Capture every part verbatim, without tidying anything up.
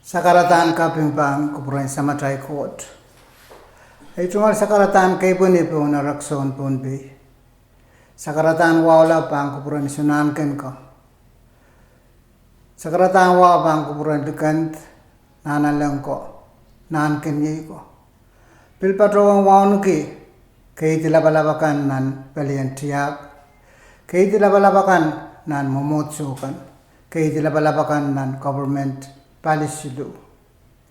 Sakaradahn kaping pahn kupwuren Samatail Koht. Ei tungoal sakaradahn keipweni pohn erekiso en Pohnpei. Sakaradahn wahula pahn kupwuren Sounahn Ken ko. Sakaradahn wahu pahn kupwuren Likend, Nahnalek ko, Nahnkeniei ko. Pil patohwan wauneki keidi lapalap akan nan palien tiahk, keidi lapalap akan nan mwomwohdiso kan, keidi lapalap akan nan government pali siluh,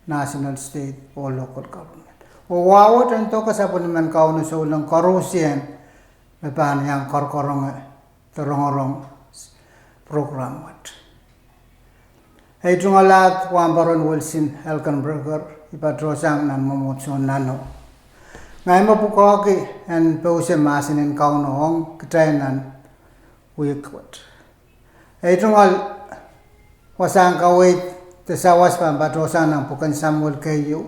national, state oh local government. Oh wahu wet en doke sapwellimen Kauno souleng koarusie me pahn iang koarokoaronge de rongorong program wet. Ei tungoal ahd Wahnpoaron Wilson Elkenberger, I patohsang nan mwomwohdiso nano. Ngehi me pwukoahki en pouse mahsen en Kauno ong kitail nan wihk wet. Ei tungoal wasahn kaweid de sawas pahn patohsang nan pwuken Samuel keieu,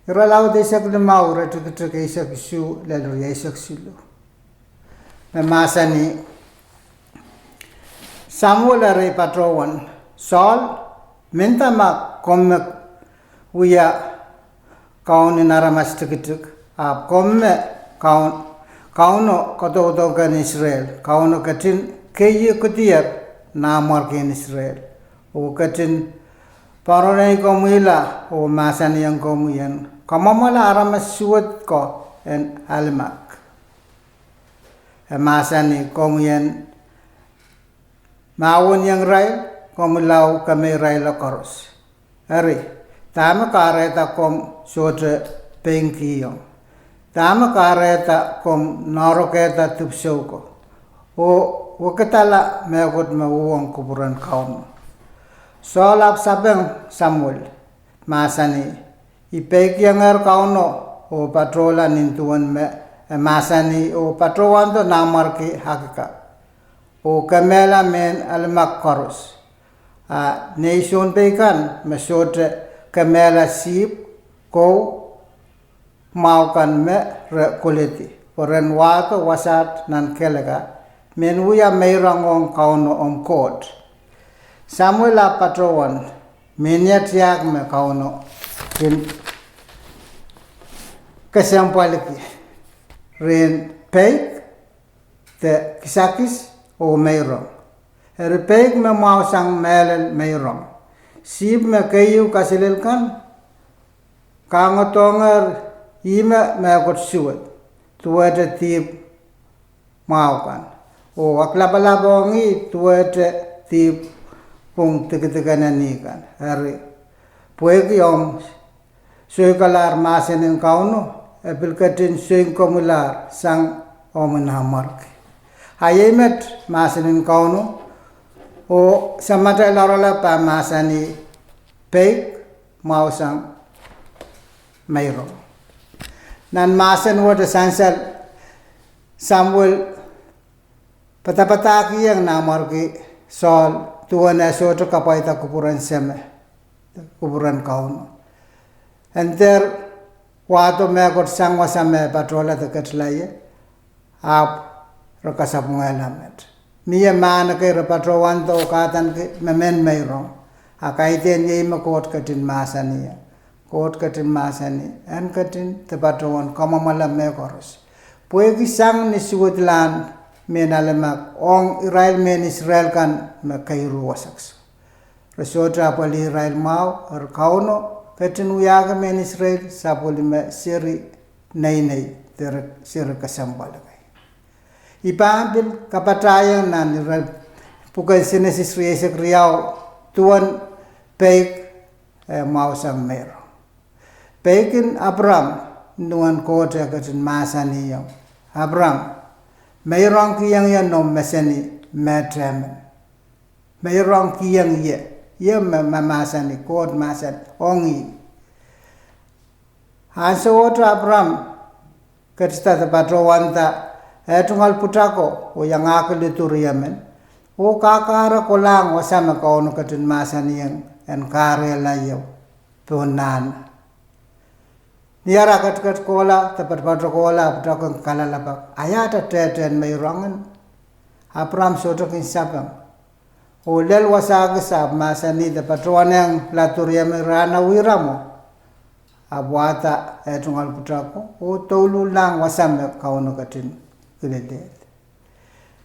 irelaud eisek limau, iretikitik eisek isuh lel rieisek siluh. Me mahsanih, Samuel eri patohwan, Sohl, menda ma komw me wia kaun en aramas tikitik, ahpw komw me Kauno, Kauno kadaudoken Israel, Kauno ketin keiekidier nanmwarkien Israel, oh ketin poaronei komwihla oh mahsanihong komwi en kamwomwala aramas suwed ko en Almak. E mahsanih, komwi en mahweniong irail, komwi lao kemeirailla koaros. Eri, dahme kahrehda komw sohte peingkihong? Dahme kahrehda komw noahrokehda dipwisou ko, oh wekidala mehkot me uhwong kupwuren Kauno? Sohl ahpw sapeng Samuel, mahsanih, I peikiengehr Kauno oh patohla nin duwen me e mahsanih oh patohwando nanmwarki Agika, oh kemehla mehn Almak koaros, a nei sounpei kan me sohte kemehla sihpw, kou, mwahu kan me re koledi, pwe ren wahdo wasaht nan Kilkal, mehn wia meirong ong Kauno omw Koht. Samuel ahpw patohwan, Mehnia tiahk me Kauno kin kesempwaliki, rehn peik de kisakis oh meirong. Eri peik me mwahusang mehlel meirong. Sihpw me keieu kaselel kan kangodohngehr ihme mehkot suwed, duwehte dihpw mwahu kan, oh aklapalap ong ih duwehte dihpw pwung dikedik en eni kan. Eri, pwehki omw soikalahr mahsen en Kauno, e pil ketin sounkomwilahr sang omwi nanmwarki. A iei met mahsen en Kauno, oh samatail oaralap pahn mahsanih, peik mwahusang meirong. Nan mahsen wet e sansal Samuel padapadahkihong nanmwarki Sohl duwen e sohte kapwaiada kupwuren Seme, kupwuren Kauno. En dehr wahdo mehkot sang wasa me patohla de ketila ie, ahpw re kasapwungehla met. Mie mahn ekei re patohwando oh kadaneki me mehn meirong. A kaidehn iei me Koht ketin mahsanih. Koht ketin mahsanih, en ketin de patohwan kamwomwala mehkoaros. Pwehki sang ni suwedlahn mehn Almak ong irail mehn Israel kan me keiru wasa kiset, re sohte apwalih irail mwahu, eri Kauno ketin wiahki mehn Israel sapwellime seri neinei, seri kesempwal ekei. I pahn pil kapatahiong nan ire pwuken Senesis rieisek riau duwen peik e mwahusang meirong. Peikin Apram, duwen Koht e ketin mahsanihong Apram, meirongkihong ie noumw meseni met emen. Meirongkihong ie, ie me mahsanih, Koht mahsanih ong ih. Ansowohte Apram ketida de patohwanda eh tungoal pwutako oh iangahki lidu riemen, oh kakahre kolahng wasa me Kauno ketin mahsanihong en kahrehla ie pohn nahna. Ni ara ketiket kohla de patopato kohla, pwutako kin kalelapak, a iahda tehtehn meirong en? Apram sohte kin sapeng. Oh lel wasahkis ahpw mahsanih, e patohwanehng laud riei me rahnwet ira mwo, ahpw wahda eh tungoal pwutako oh douluhl lahng wasa me Kauno ketin kilelehdi.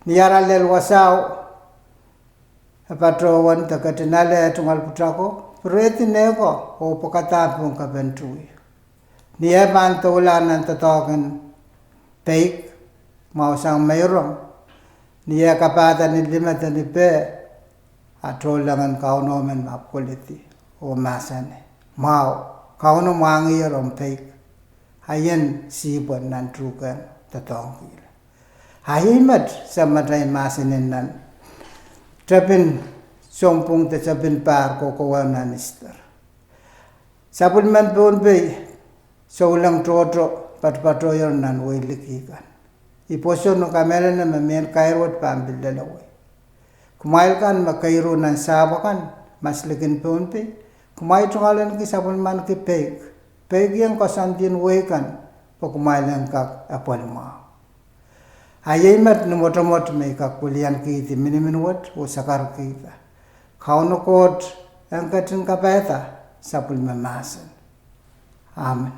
Ni ara lel wasao, e patohwan de ketin ale eh tungoal pwutako, pirehdi nehko oh pwekada pohn kepen tuwi. Ni eh pahn doula nan doadoahk en peik, mwahusang meirong, ni eh kapahda ni lime de ni peh, a tohnleng en Kauno men ahpw koledi oh mahsanih, Mwahu, Kauno mwahngihier omw peik, a ien sihpwe nan tuhkehn doadoahngkihla. A iei met samatail mahsen nan tepin sounpwong de tepin pahr kohkohwa nan Ester. Sapwellimen Pohnpei souleng tohto patopatohier nan wehi liki kan. I pwoson oh kamehlele me mehn kair wet pahn pil lelewei. Kumwail kan me keiru nan sahpw akan, mas likin Pohnpei, kumwail tungoal ahneki sapwellimanki peik, peikiong koasoandien wehi kan, pwe kumwail en kak apwal mwahu. A iei met ni mwotomwot me I kak wiliankihdi minimin wet oh sakarkihda. Kauno Koht en ketin kapaiada sapwellime mahsen. Amen.